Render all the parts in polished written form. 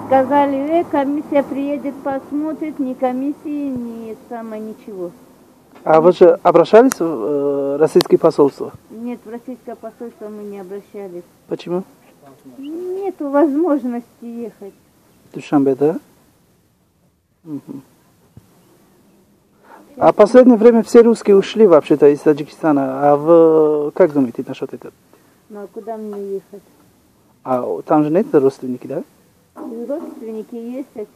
Сказали, комиссия приедет, посмотрит, ни комиссии, ни самое ничего. А вы же обращались в российское посольство? Нет, в российское посольство мы не обращались. Почему? Нету возможности ехать. Душанбе, да? Угу. А последнее время все русские ушли вообще-то из Таджикистана. А вы как думаете насчет этого? Ну а куда мне ехать? А там же нет родственники, да? Родственники есть, а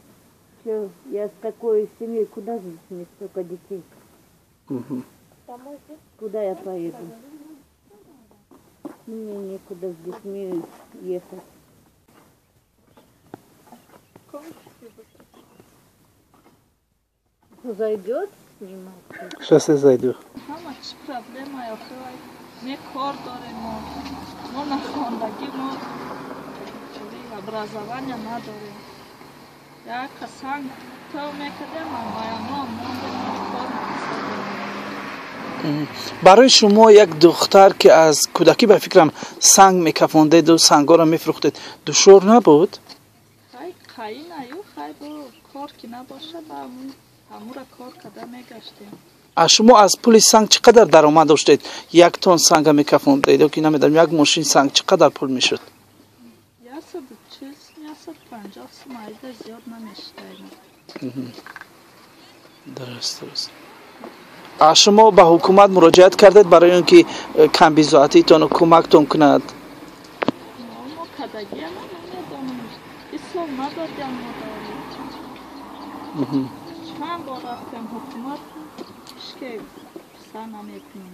что, я с такой семьей, куда же мне столько детей? Угу. Куда я поеду? Мне некуда с детьми ехать. Зайдет снимать? Сейчас я зайду. Ҳама чӣ проблема охир не кор дорем мо, мо нахондагӣ, мо образования надорем, як санг то мекардем, амаянон мондем, кор. Барои шумо, як духтар, ки аз кӯдакӣ, ба фикрам, санг мекафондеду сангҳоро мефурӯхтед, душвор набуд? Хай, қайинаю, хай, бо кор ки набошад, ҳамура кор карда мегаштем. А шумо аз пули санг чӣ қадар даромад доштед? Як тон санга мекафондед ё ки намедонам, як мошин санг чӣ қадар пул мешуд? 140, 150 сум, айда зиёд намешидаем. Дуруст. А шумо ба ҳукумат муроҷиат кардед барои он ки камбизоатитону кӯмактон кунад? Мо кадагиама намедонам, исол надодям мо. Чанд бор рафтем ҳукумат, ҳичке писа намекунем.